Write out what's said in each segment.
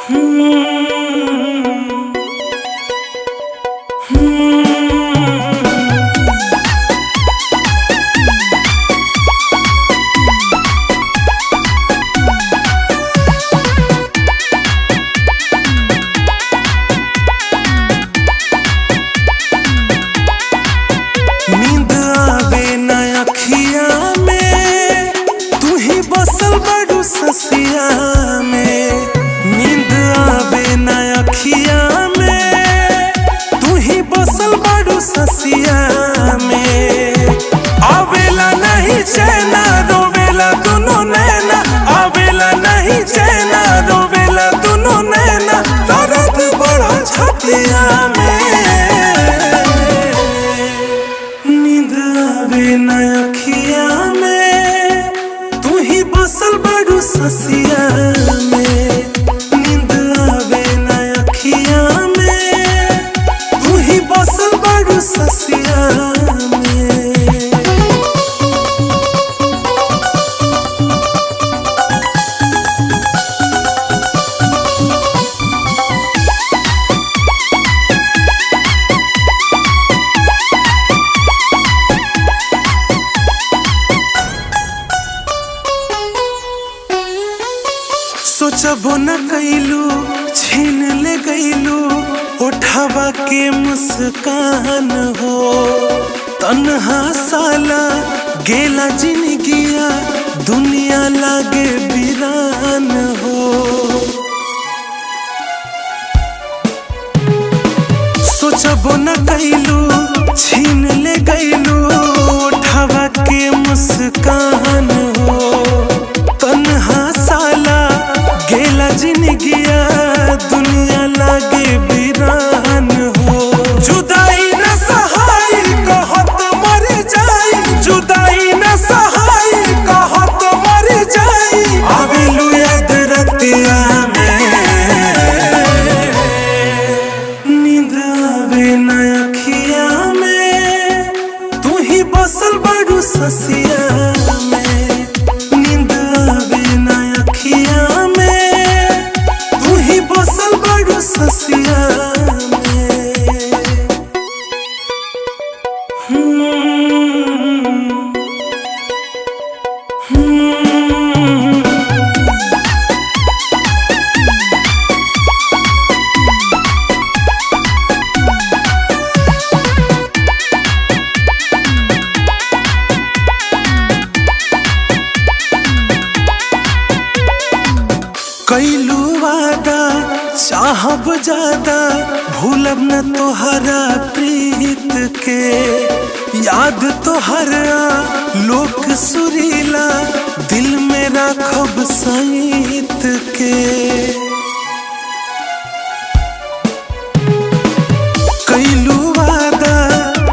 नींद आवे न अखिया में, तू ही बसल बड़ू ससिया में। नींद आवे न अखिया में, तू ही बसल बड़ू ससिया में। आवेला नहीं चैना, रोवेला दुनो नैना। आवेला नहीं चैना, रोवेला दुनो नैना। दर्द बड़ा छतिया में, नींद आवे न अखिया में, तू ही बसल बड़ू ससिया में। नींद आवे न अखिया में, तू ही बसल बड़ू ससिया में। सोचबो न कैलू, छीन ले गैलू उठावा के मुस्कान हो। तन्हा साला गेला जिनगिया, दुनिया लागे वीरान हो। सोचबो न कैलू, छीन ले गैलू उठावा के मुस्कान हो। तन्हा साला गेला जिनगिया, दुनिया लागे वीरान हो। जुदाई न सहाई कहत मर जाई, जुदाई न सहाई कहत मर जाई। आवेलू याद रतिया में, नींद आवे न अखिया में, तू ही बसल बड़ू ससिया में। नींद आवे न अखिया में, तू ही बसल बड़ू ससिया में। कैलू वादा चाहब ज्यादा, भूलब न तोहरा प्रीत के। याद तोहरा लोक सुरीला, दिल में राखब सईत के। कैलू वादा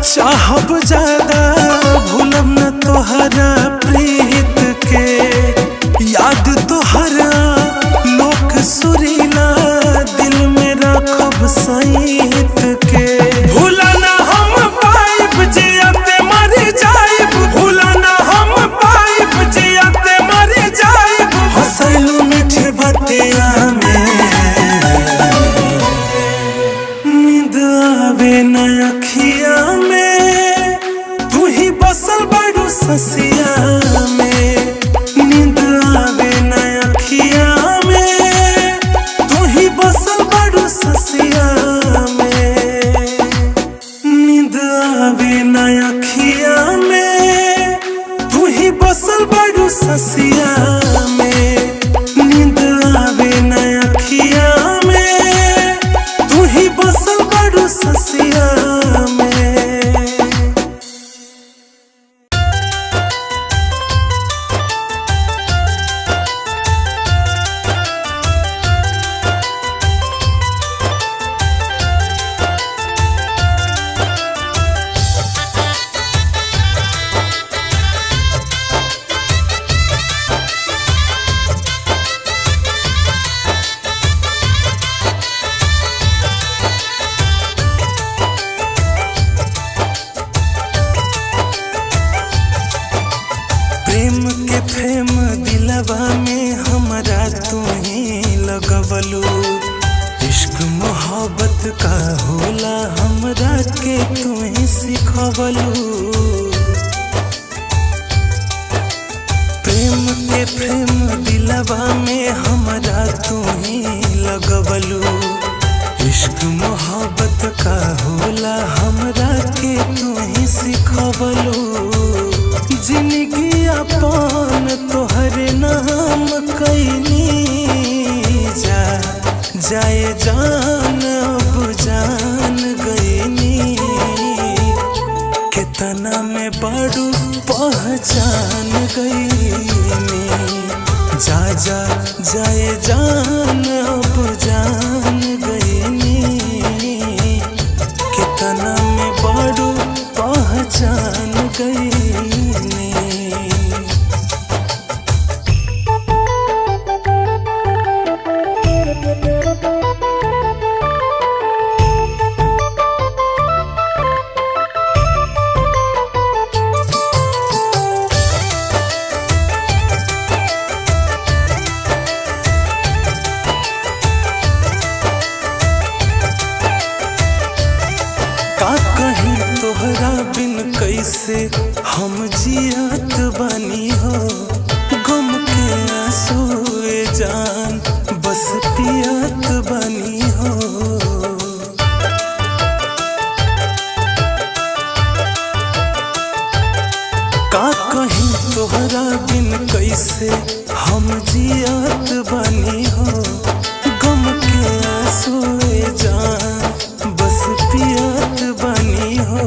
चाहब ज्यादा, भूलब न तोहरा प्रीत के। याद तोहरा लोक सुरीला, दिल में राखब सईत के। भूला ना हम पाइब जियते मर जाइब, भूला ना हम पाइब जियते मर जाइब। हंसैलू मीठे बतिया में, नींद आवे न अखिया में, तू ही बसल बड़ू ससिया में। नींद आवे न अखिया में, तू ही बसल बड़ू ससिया में। नींद आवे न अखिया में, तू ही बसल बड़ू ससिया में। नींद आवे न अखिया में, तू ही बसल बड़ू ससिया में। प्रेम के प्रेम दिलवा में हमरा तू ही लगवलू। मोहब्बत का होला हमरा के तू ही सिखवलू। प्रेम के प्रेम दिलवा में हमरा तू ही लगवलू। इश्क मोहब्बत का होला हमरा के तू ही सिखवलू। जिंदगी अपन तोहरे नाम कैनी जा, जाए जान अब जान गईनी। कितना में बड़ू पहचान गईनी, जा जा जाए जान अब जान गईनी। कितना में बड़ू पहचान गईनी। का कहीं तोहरा बिन कैसे हम जियत बानी हो, गम के आंसू जान बस पियत बानी हो। का कहीं तोहरा बिन कैसे हम जियत बानी हो, गम के आंसू जान बस पियत बानी हो।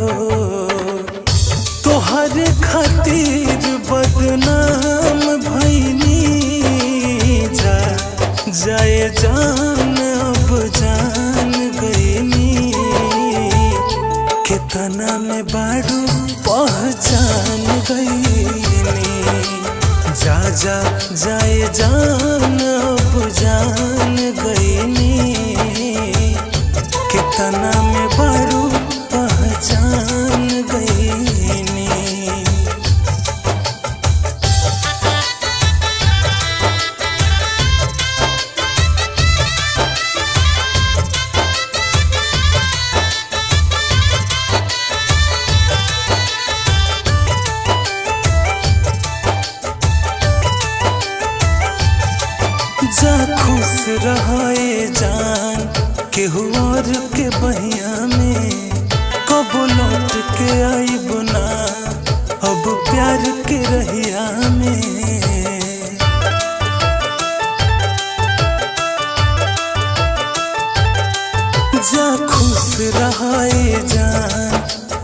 तोहर खातिर बदनाम भईनी जा, जाए जान अब जान गईनी। कितना में बाड़ू पहचान गईनी, जा जा जाए जान अब जान गईनी। कितना में बारू पहचान गईनी। जा खुश रहे जान केहू और के बहिया में, कब लौट के आईब ना अब प्यार के रहिया में। जा खुश रहे जान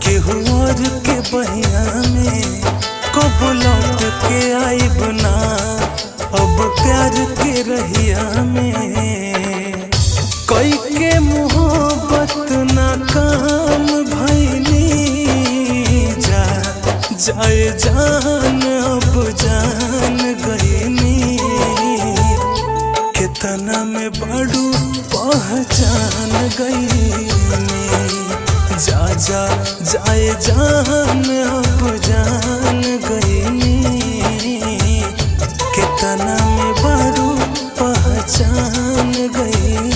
केहू और के बहिया में, कब लौट के आईब ना अब प्यार के रहिया में। कई के मोहब्बत ना काम भईनी जा, जाए जान अब जान गईनी। कितना में बड़ू पहचान गईनी, जा जा जाए जान अब जान गईनी। कितना में बड़ू पहचान गईनी।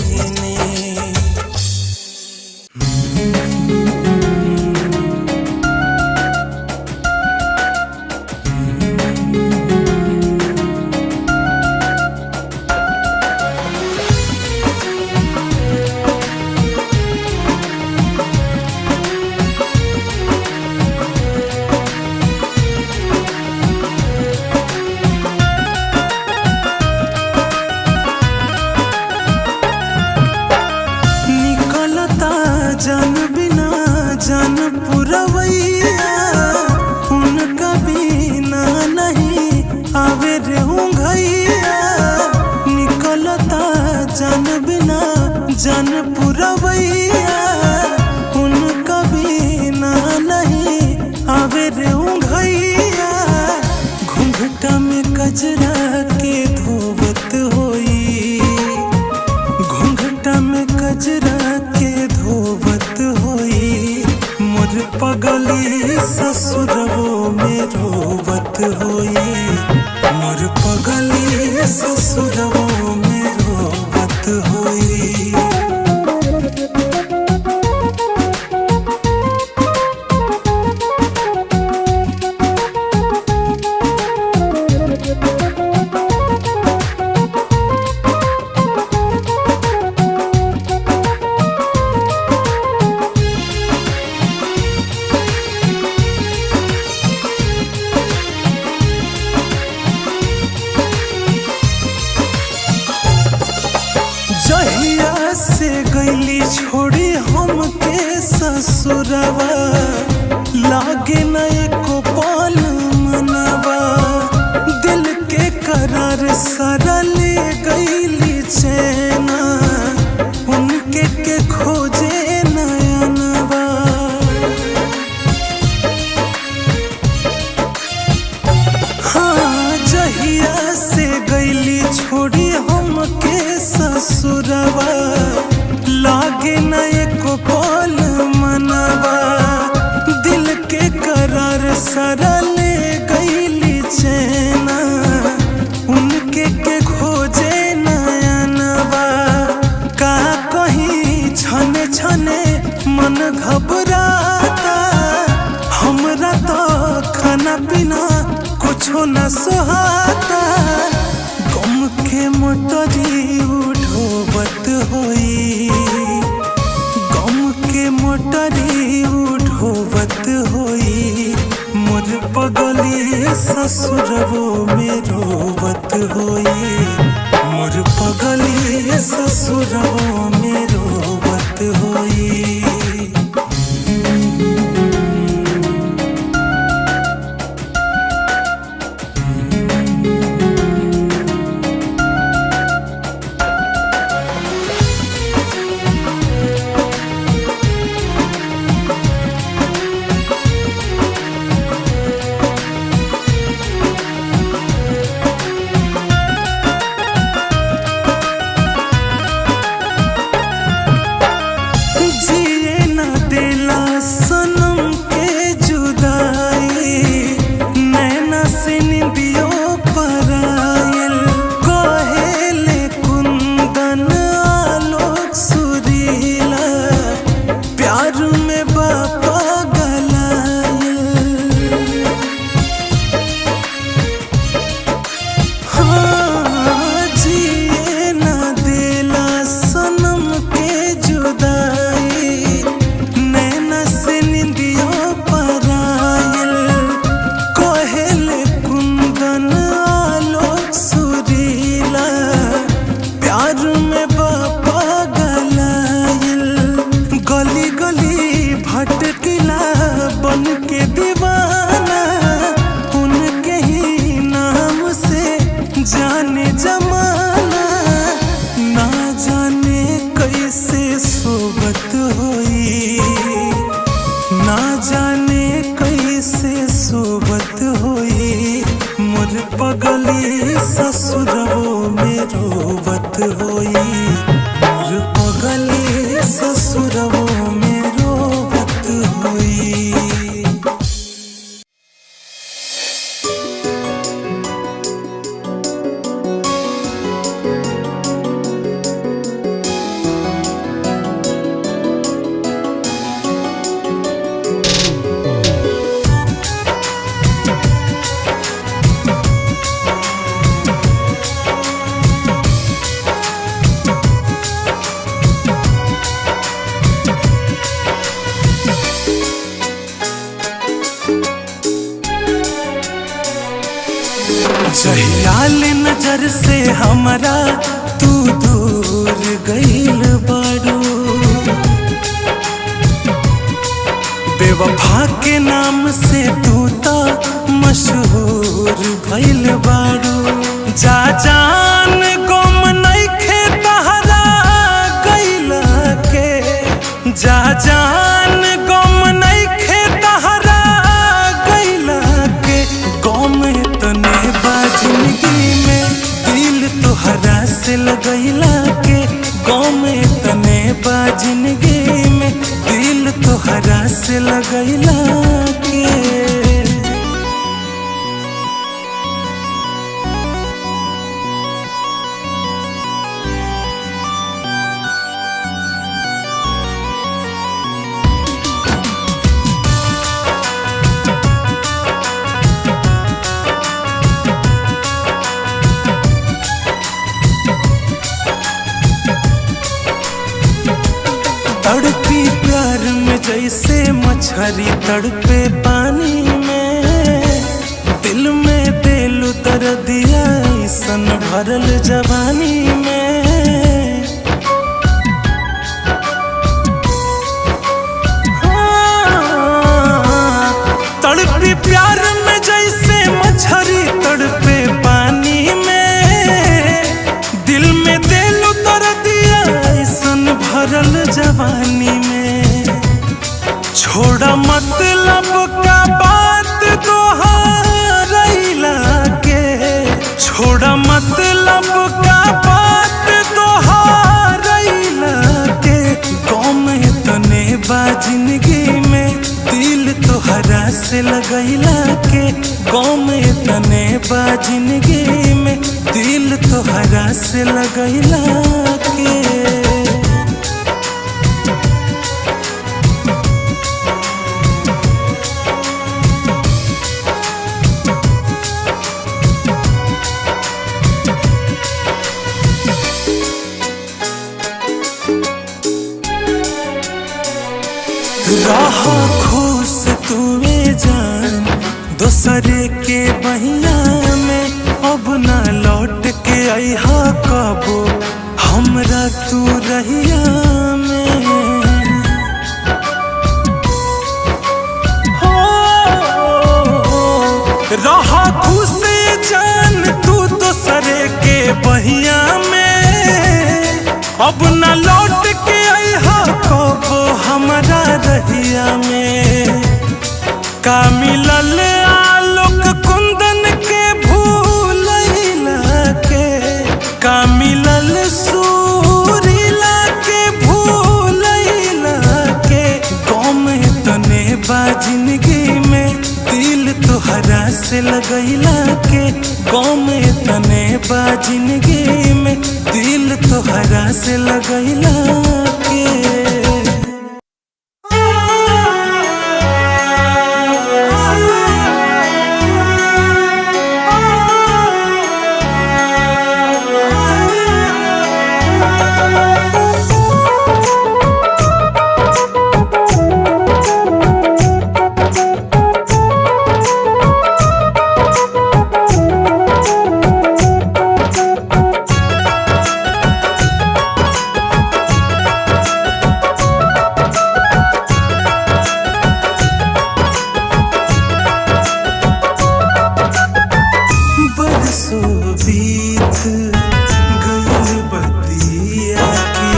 निकलता जान बिना जान पुरवैया, उनका बिना नहीं आवे रे उंघैया। निकलता जान बिना जान पुरवैया, उनका बिना नहीं आवे रे उंघैया। घूंघटा में कजरा के धोवत होई, घूंघटा में कजरा के धोवत होई। मोर पगली ससुरवो में रोवत होई, मोर पगली ससुरवो में रोवत होई। से गईली छोड़ी हमके ससुरवा, लागे न एको पल मनवा। दिल के करार सारा ले गईली चैना, उनके के खोजे नयनवा। हाँ, जहिया से गईली छोड़ी हमके ससुरवा, लागे न एको पल मनवा। दिल के करार सारा ले गईली चैना, उनके के खोजे नयनवा। का कहीं छने छने मन घबराता, हमरा तो खाना पीना कुछो न सोहाता। गम के मोटरी उठोबत होई, गम के मोटरी उठोबत होई। मोर पगली ससुरवो में रोवत होई, मोर पगली ससुरवो में रोवत होई। जिए न देला सनम के जुदाई, नैना से निंदियो परायल। कहेले कुंदन आलोक सुरीला, प्यार में बापा गलायल। हाँ, जिए न देला सनम के जुदाई, नैना से निंदियो परायल। कहेले कुंदन आलोक सुरीला, प्यार में बापा गलायल। गली गली भटकिला बन के दीवाना, उनके ही नाम से जाने जमाना। ना जाने कैसे सोबत होई, ना जाने कैसे सोबत होई। मोर पगली ससुरवो में रोवत होई, मोर पगली ससुरवो में रोवत होई। जहियाल नजर से हमरा तू दूर गईल बारू, बेवफा के नाम से तू तो मशहूर भइल बारू। जा जान गुम नइखे तहरा गइला के, जा जान गुम नइखे तहरा गइला के। गम तने बा जिंदगी में दिल तोहरा से लगैला के, गम तने बा जिंदगी में दिल तोहरा से लगैला के। तड़पी प्यार में जैसे मछरी तड़पे पानी में, दिल में दिल उतर दिया ऐसन भरल जवानी में। लगैला के गम तने बा जिंदगी में दिल तोहरा से लगैला के। रह खुश तुवे जान दोसरे के बहिया में, अब ना लौट के अइहा कबो हमरा तू रहिया में। हो रह खुश जान तू दोसरे के बहिया में, अब ना लौट के अइहा कबो हमरा रहिया में। का मिलल आलोक कुंदन के भूलैला के, का मिलल सूरीला के भूलैला के गम तने बा जिंदगी में दिल तोहरा से लगैला के गम तने बा जिंदगी में दिल तोहरा से लगैला के। बरसों बीत गइल बतिया के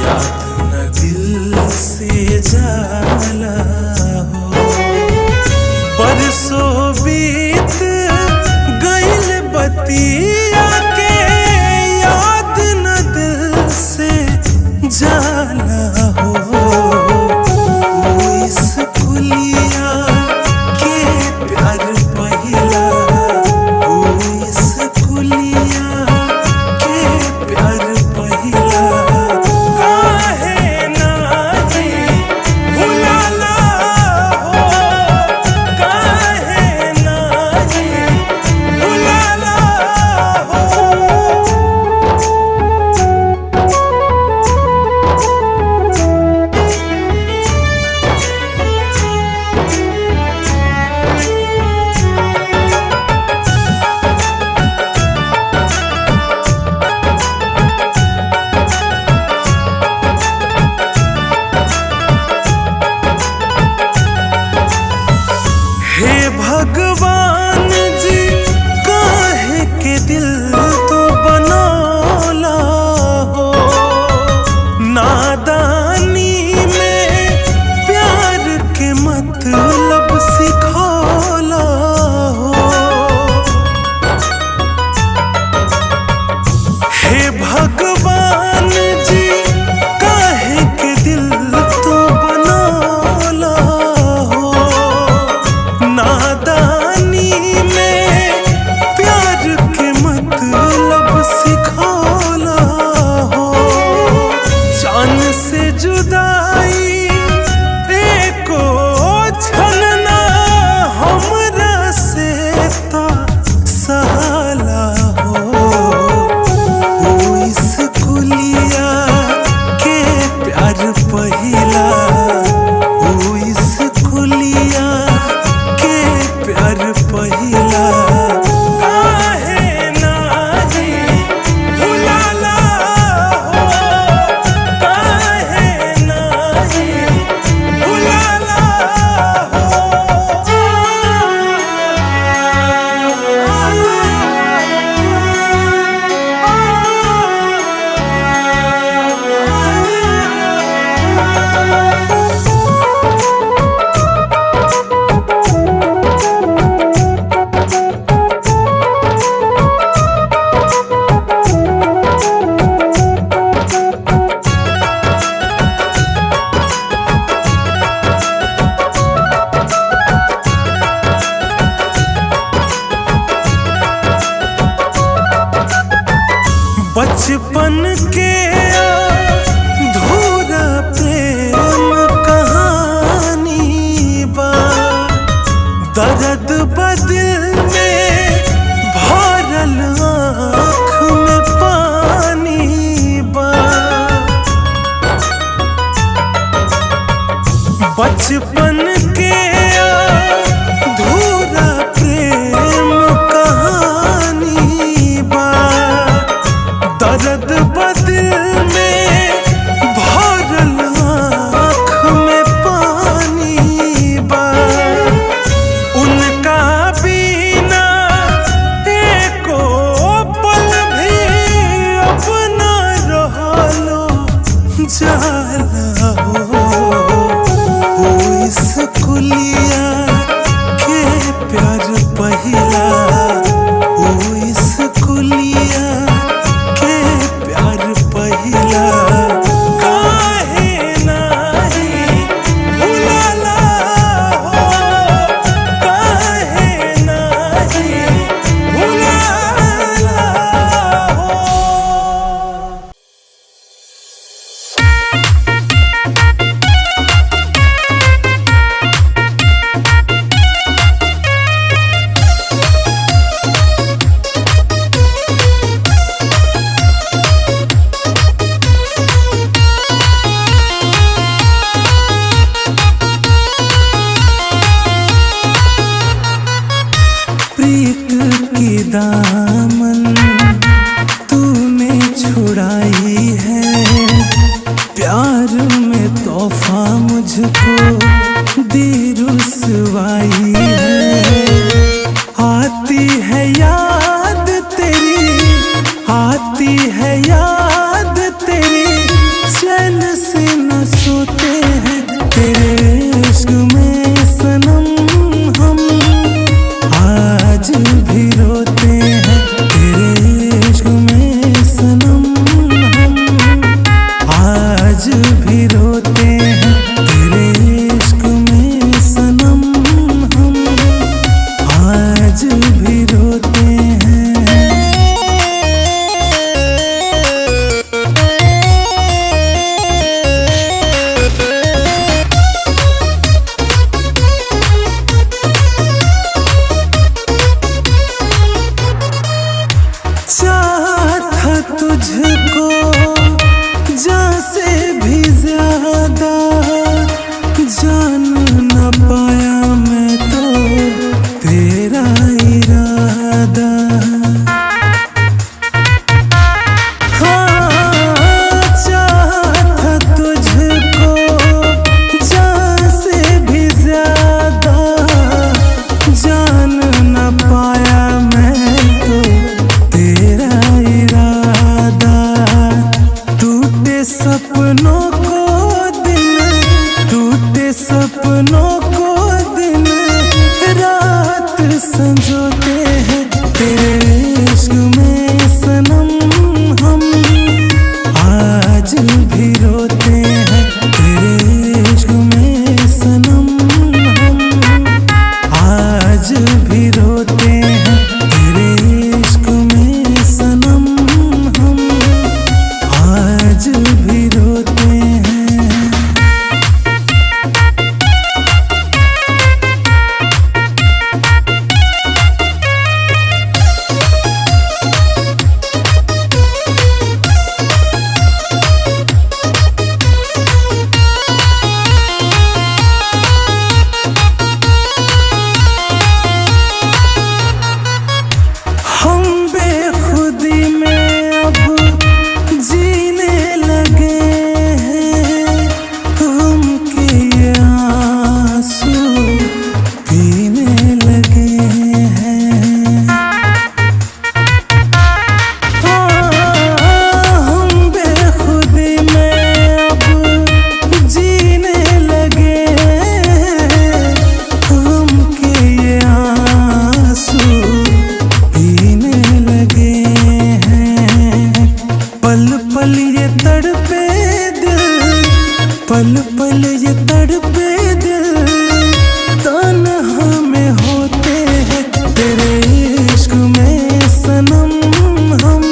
याद न दिल से जाला हो। बरसों बीत गइल बतिया के याद न दिल से जाला हो। ओ इस पुलिया के प्यार पहिला, ओ इस पुलिया के प्यार पहिला, काहे नाही भुलाला हो, काहे नाही भुलाला हो। हे भगवान जी काहे के दिल तू बनौला हो, नादानी में प्यार के मतलब सिखौला हो। हे भगवान जी काहे के दिल तू बनौला हो, नादानी में प्यार के मतलब सिखौला हो। जान से जुदाई एको क्षण ना हमरा से ता सहाला हो। ओ इस बचपन के अधूरा प्रेम कहानी बा, दर्द बदल में भरल आँख में पानी बा। बचपन के अधूरा प्रेम कहानी बा, दर्द बदल में भरल आँख में पानी बा। उनका बिना एको पल भी अपना रहलो जाला हो। ओ स्कूलिया के प्यार पहिला, ओ स्कूलिया के प्यार पहिला, काहे नाही भुलाला हो, काहे नाही भुलाला हो। प्रीत की दामन तूने छुड़ाई है, प्यार में तोहफा मुझको दी रुसवाई है। आती है याद तेरी, आती है याद तेरी, चैन से न सोते हैं तेरे इश्क में सनम हम, आज भी रोते हैं तेरे इश्क में सनम हम, आज भी रोते हैं तेरे इश्क में सनम हम, आज भी रोते हैं। चाहा था तुझको जान से भी ज्यादा, जान न पाया मैं तो तेरा इरादा। हाँ, चाहा था तुझको जान से भी ज्यादा, जान न पाया मैं तो तेरा इरादा। टूटे सपनों को दिन, टूटे सपनों को दिन रात संजोते हैं तेरे इश्क में सनम हम, आज भी रोते हैं तेरे इश्क में सनम हम, आज भी रोते हैं तेरे इश्क में सनम हम, आज भी रोते हैं। हम बेखुदी में अब जीने लगे हैं, गम के ये आंसू पीने लगे हैं। हाँ, हम बेखुदी में अब जीने लगे हैं, गम के ये आंसू पीने लगे हैं। पल पल ये तड़पे दिल, पल पल ये तड़पे दिल, तन्हा में होते हैं तेरे इश्क में सनम हम,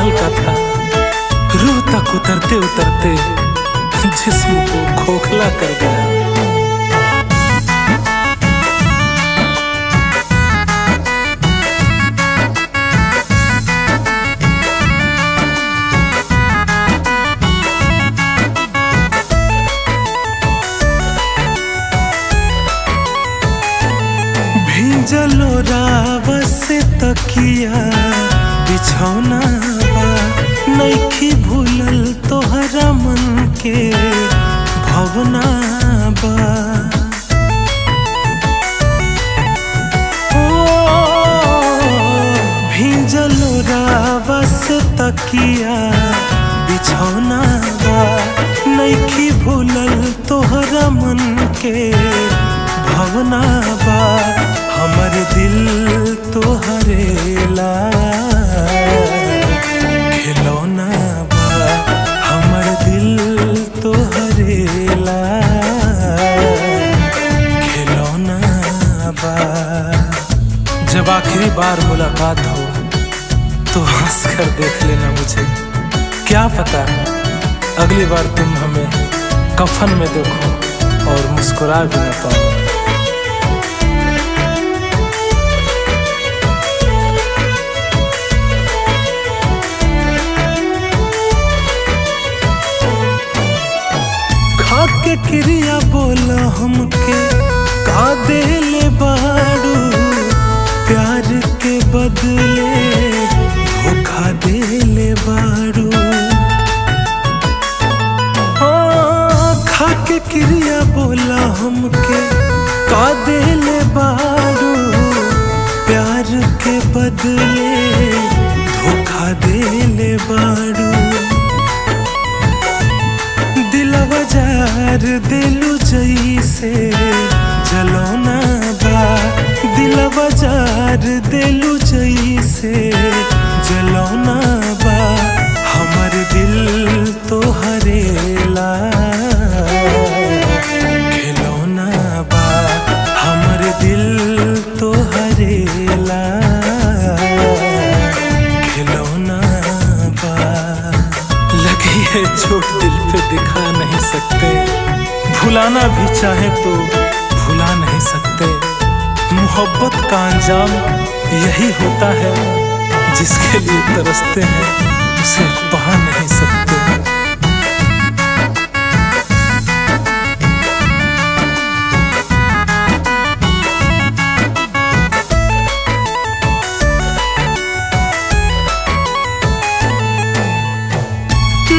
कमाल का था, रूह तक उतरते उतरते जिस्म को खोखला कर गया। भीजलो राव से तकिया बिछौना बा, नइखी भूलल तोहरा मन के भवना बा। ओ भीजलो राव से तकिया बिछौना बा, नइखी भूलल तोहरा मन के भवना बा। हमर दिल तोहरे ला खिलौना बा, हमर दिल तोहरे ला खिलौना बा। जब आखिरी बार मुलाकात हो तो हंस कर देख लेना मुझे, क्या पता अगली बार तुम हमें कफन में देखो और मुस्कुरा भी न पाओ। खाके क्रिया बोला हमके का देले बाड़ू, प्यार के बदले धोखा देले बाड़ू। हाँ, खाके क्रिया बोला हमके का देले बाड़ू, प्यार के बदले धोखा देले बाड़ू। दिलवा जार दिलु जैसे जलौना बा, दिलवा जार दिलु जैसे जलौना बा। हमर दिल तोहरे ला खिलौना बा, हमर दिल तोहरे ला खिलौना बा। लगी है चोट दिल पे दिखा नहीं सकते, भुलाना भी चाहे तो भुला नहीं सकते। मोहब्बत का अंजाम यही होता है, जिसके लिए तरसते हैं उसे पा नहीं सकते।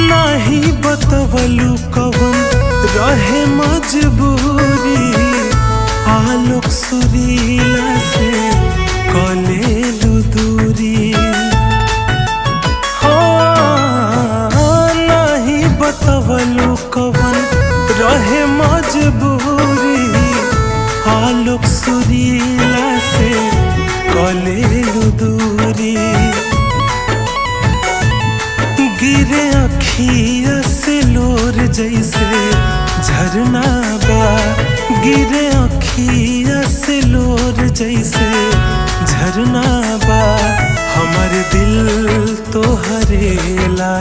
नाही बतवलू कवन रहे मजबूरी, आलोक सुरीला से कलेलु दूरी। हाँ, नाही बतवलू कवन रहे मजबूरी, आलोक सुरीला से कलेलु दूरी। गिरे अखिया से लोर जैसे झरना बा, गिरे अखिया से लोर जैसे झरना बा। हमर दिल तोहरे ला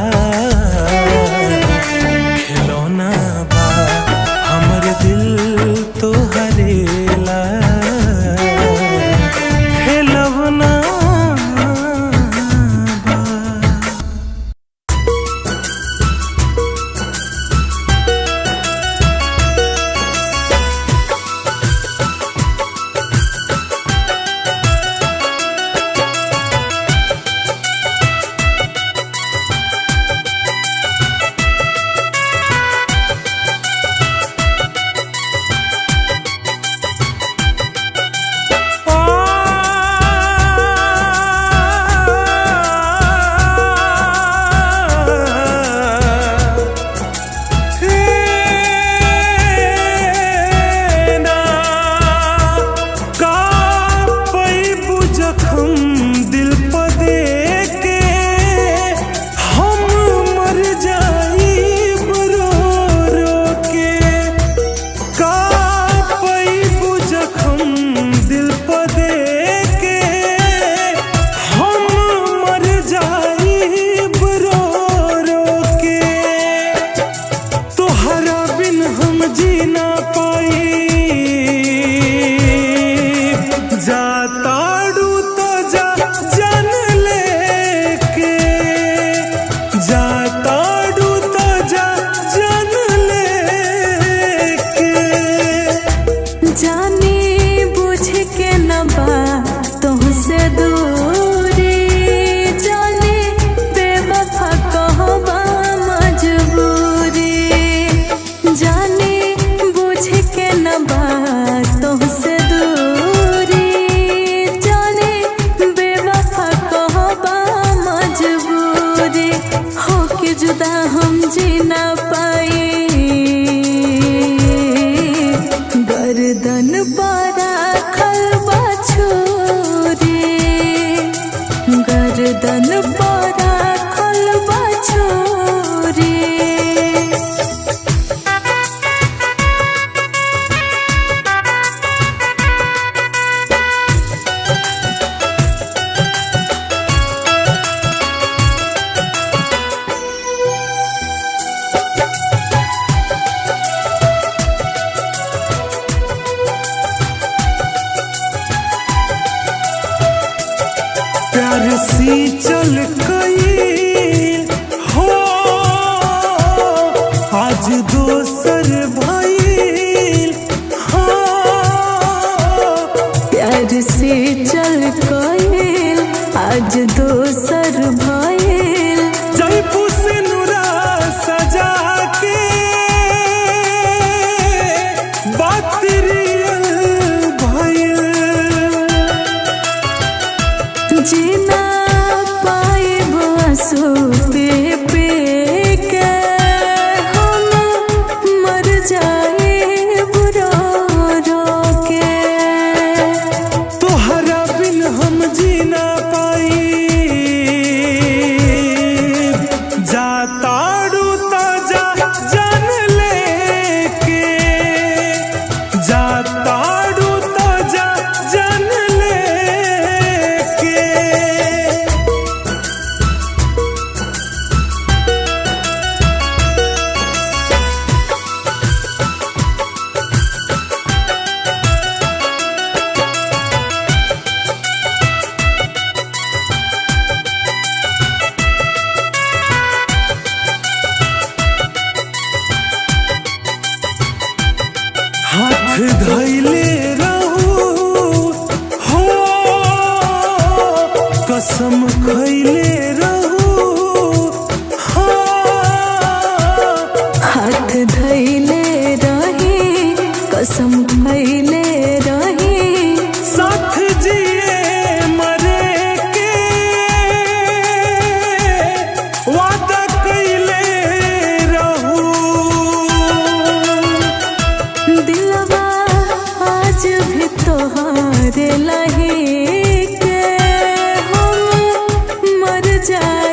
खिलौना बा, हमर दिल तोहरे ला खिलौना बा। न बात तुहसे दूरी, जाने बेवफा कहबा मजबूरी, होके जुदा हम जी ना पाए। गर्दन पर राखल बा छुरी, गर्दन पर राखल बा छुरी। प्यार सी चल गईल हो, आज दोसर भईल हो। प्यार से चल गईल आज दोसर भइल, जयपू से नुरा सजा के बात रियल भईल। जीना पाए आंसू पे पे के, हम मर जाए बुरो रो के। तोहरा बिन हम जी ना पाई, जा ताड़ू ताजा जान लेके, जा ताड़ू ताजा जान लेके। हाथ धैले रहू हो, कसम खैले रहू हो। हाथ धैले रही कसम खैले रही, साथ जिए मरे के वादा कैले रहू। दिलवा आज भी तोहारे लही के, हम मर जाए।